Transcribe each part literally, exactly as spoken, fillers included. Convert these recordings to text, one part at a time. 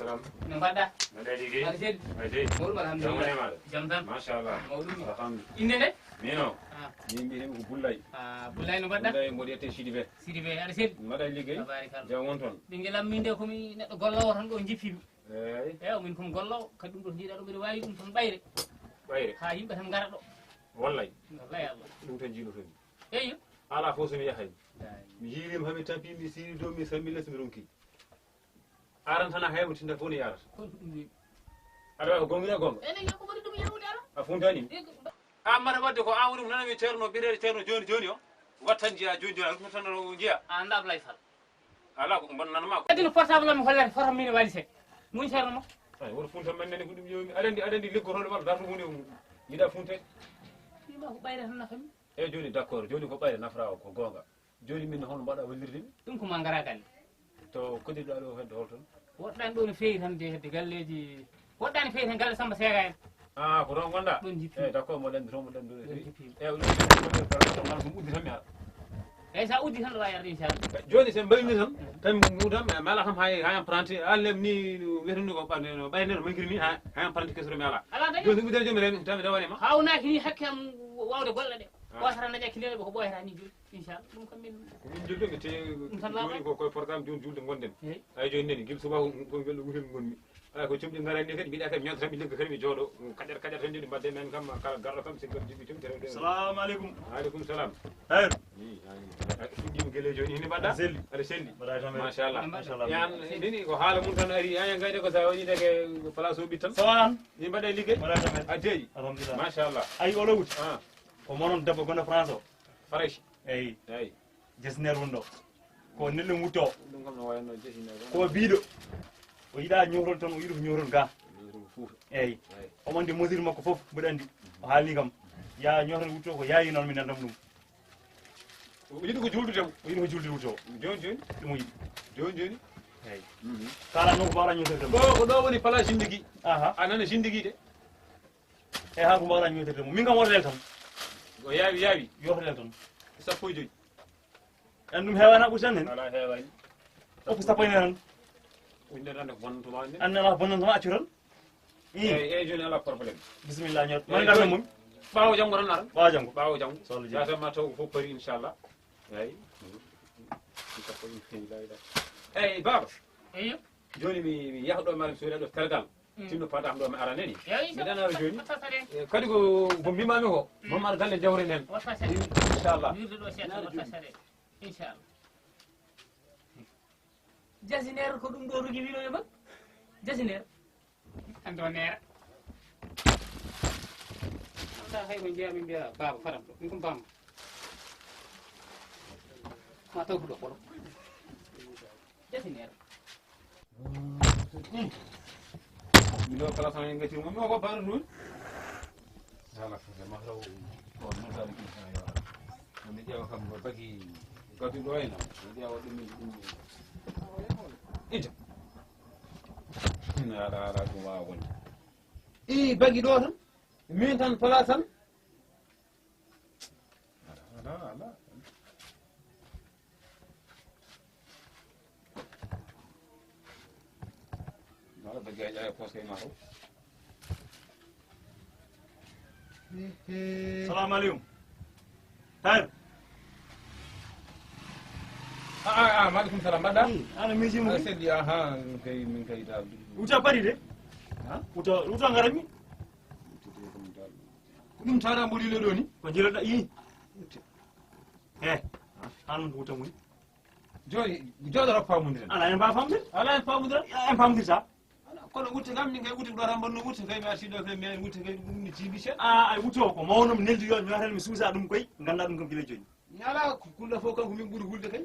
No mbaɗɗa? Mbaɗɗa ligey? Aɗa selli? Aɗa selli? Mawɗum, alhamdulillah. Jam woni e maaɗa? Jam tan. Machallah. Mawɗum. Alhamdulillah. Innde nde? Mino. Ah. Min mbiyetee ko Bullay. Ah, Bullay, no mbaɗɗa? Bullay, mboɗo wiyetee Sidibé. Sidibé, aɗa selli? Mbaɗɗa ligey? Tabarikalla. Jam won toon? Ɓinngel am, min de ko mi neɗɗo golloowo tan ɗo jippimi. Eey. Eey, min ko mi golloowo, kadi ɗum ɗo njiɗa ɗum, mbeɗa waawi ɗum tan ɓayre. Ɓayre? Haa yimɓe tan ngara ɗo. Wallay? Wallay Allah. Ɗum tan jiilotomi. Eey. Alaa fof so mi yahay. Eey. Mi yiilima, haa mi tampi, mi siiri dow, mi sammi les, mi ronki. Aran tan a heewa tinta fof ne yarata. Kono ko ɗum woni. Aɗa waɗa ko gonga ina gonga. Enen yo ko woni ɗum yawde ala. A funtani? Ego. An mbaɗa waɗde ko an woni mo nanami Ceerno, biyeteeɗo Ceerno jooni jooni o. Wattan njiya jooni jooni, a ruttan tan o njiya. A annda Ablaye Fall. Ala ko mbon nanma ko. Addi no portable am mi hollata foto min e Wali Seck. Mun Ceerno mo. Ay, woto funta men nani ko ɗum yewmi. Aɗa andi, aɗa andi liggotooɗo walla darto hunde mum. Yiɗa funte. Wima ko ɓayre tan nafami. E jooni d'accord, jooni ko ɓayre nafra o ko gonga. Jooni min hono mbaɗa wallirde mi? Ɗum ko ma ngara galle. To koɗirɗa ɗo hedde holton? Woɗɗani ɗo no feewi tan de hedde galleeji. Woɗɗani feewi tan galle Samba Seega en. Ah, ko toon ngonɗa? Ɗon jippi. Eh, d'accord, mo ɗen, mo ɗen ɗo. Ɗon jippi. Eh, ɗum uddi tan mi ara. Eyi, sa uddi tan ɗo yarde, inchallah. Jooni sen mbayni tan, tan mi mudan, mi ala kam hay, hay emprunté, allem ni, wiyata ni ko ɓande, no ɓayde no mangiri ni, hay, hay emprunté kesoro mi ala. Ala dañi. Jooni uddi tan jooni remi, tan mi dawane ma. Hawnaaki ni hakke am wawde golle ɗe. Ah. Wasata na ƴakki nde ko ɓoyata ni jooni. Inchallah, ɗum kam min. Ko min njulde, mi te-, ɗum tan laaɓaani. Jooni ko koye programme jooni julde ngonɗen. Eey. Ay, jooni nani, gila subaka ko ngel wutel ngonmi. Ay, ko comɗi ngarani kadi, mbiɗa kadi mi yalta tan, mi ligga kadi, mi jooɗo. Kaƴat, kaƴat tan, jooni mbaɗde men kam, kala garɗo kam, si gam jiɓi tun, kadi. Salamu aleykum. Wa aleykum salam. Hayru. Wi, ay, ay, fuɗɗiima gila jooni, hini mbaɗɗa? Aɗa selli. Aɗa selli. Mbaɗɗa e tampere. Machallah. Machallah. Yan, nini ko haala mum tan ari, ay, gayde ko sa waɗi deke place o ɓittan. Sawa an. Ni mbaɗɗa ligge? Mbaɗɗa e tampere. A jeeyi. Alhamdulillah. Machallah. Ay, o lowuti. Ah. Ko monon debbo gonɗo France o. Faraysi. Eyi. Eyi. Jesner woni ɗo. Ko neɗɗo wutto. Ɗum kam no wayno jesner. Ko biiɗo. O yiɗa ñootol tan, o yiɗi ko ñootol ga. Ñootol fuuta. Eyi. Eyi. Omo andi mesure makko fof, mboɗo andi. O haalni kam. Ya ñootol wutto ko yaayi noon mi nandam ɗum. O yiɗi ko juuldude mo. O yiɗi ko juuldude wutto. Jooni jooni? Ɗum o yiɗi. Jooni jooni? Eyi. Mhm. Kala noon ko mbawɗa ñootol tan. Ɗo, ko ɗo woni place Zindigi. Aha. A nana Zindigi de. E haa ko mbawɗa ñootorde mo. Min kam woto lel tan. O yaawi, yaawi. Yoto lel tan. Sappo e joyi. En ɗum heewaani ɓuri tan heen. Alaa heewaani. Foof ko sappo e nayi tan. Winde tan ko bonnantuma winde. Anne alaa ko bonnantuma accu tan. Ii. Eeyi, eeyi, jooni alaa problème. Bisimilla ñoot. Eeyi, moni ngal jooni. Mum. Ɓaawo janngo tan aran. Ɓaawo janngo. Ɓaawo janngo. So Allah jaɓi. Yaata ma taw ko fof pari inchallah. Eeyi. Sappo e nayi, la ilaha. Eeyi, baaba. Eeyi. Jooni mi, mi yaha ɗo, mi ara mi sooda ɗo tergal. Mm. Tinno paɗam ɗo mi ara nani. Yo, inchallah. Mi ɗanaro jooni. Ko sasare. Eh, kadi ko, ko mbimami ko. Mm. Mo mar galle jawre nen. Wata sasare. Inchallah. Wirde ɗo seeɗa, wata sasare. Inchallah. Jasineer ko ɗum ɗo rugi wino yo mag. Jasineer. Ando neera. Anda hay ko jeeya min mbiya baaba faram ɗo. Min ko bamba. Ma taw ko ɗo ɓolo. Jasineer. Mino kala tan en gati mo ko baru nun. Ala fo ma raw ko non tan ki sa yo. Mi ƴeewa kam ko bagi gadu ɗo en. Mi ƴeewa ɗum min ɗum. Ita. Ala ala ɗum wawa wonde. I bagi ɗo tan. Min tan place tan. Ala ala. Wala ba jaay jaay poste ma ko. Salamu aleykum. Taher. Ah, ah, ah, maaleykum salam. Mbaɗɗa? Ana miiji mo. Seddi, aha, min kay, min kay dal. Wuta pari de. Ha? Wuta, wuta ngarami. Ko ɗum tara mboɗi le ɗo ni? Ko jilo da yi. He. An wuta mun. Jooni, jooɗoro paamondiren. Ala en mbaa famde. Ala en paamondiren. Ya en famdirta. Ala, kono wutte kam, min kay wutte ɗo tan mbonno wutte kay, mi arti ɗo kay, mi ari wutte kay, ɗum mi jiibi seeɗa. A, ay wutto ko mawno mi neldi yo, mi wata mi suusa ɗum koy, ngannda ɗum kam gila jooni. Mi ala kulle fof kanko min ɓuri hulde kay.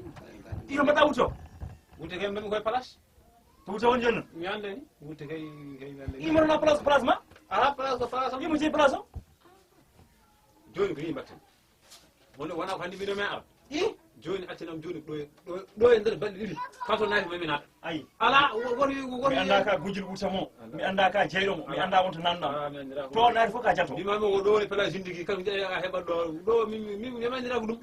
Iro mbaɗa wutto. Wutte kay mbaɗmi koye place. To wutto woni jooni? Mi annda ni. Wutte kay, kay mi annda ni. Imo na place, place ma? Ala place ko place am. Imo jeyi place o? Jooni ko ni mbatten. Woni wona ko hannde mbiɗo mi ara. I? Jooni accanam jooni ɗo, ɗo, ɗo e nder balɗe ɗiɗi. Kaso naati mo mi naata. Ayi. Ala, wo-, woni, woni. Mi annda ka gujil wuta mo. Mi annda ka jeyɗo mo. Mi annda wonto nanɗam. Ah, mi annda ko. To naati fof ka jato. Mbimami o ɗo woni place Zindigi, kam jeeya a heɓat ɗo. Ɗo mi, mi, mi, mi anndirako ɗum.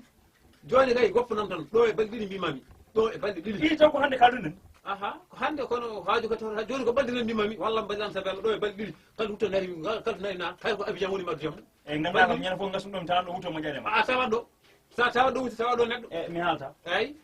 Jooni kay goppanam tan. Ɗo e balɗe ɗiɗi mbimami. Ɗo e balɗe ɗiɗi. I taw ko hannde kalduɗen. Aha, ko hannde kono haaju ko tawata jooni ko ɓaddinan ndimami walla mbaɗiran sa bella ɗo e balɗe ɗiɗi kala hutto nari kala to nari na kala ko Abidjan woni mi addu jam. E ngannduɗaa kam ñande fof ngasum ɗum tawa ɗo hutto moƴƴaade ma. A tawa ɗo sa tawa ɗo wuti tawa ɗo neɗɗo. E mi haalta. Eyi.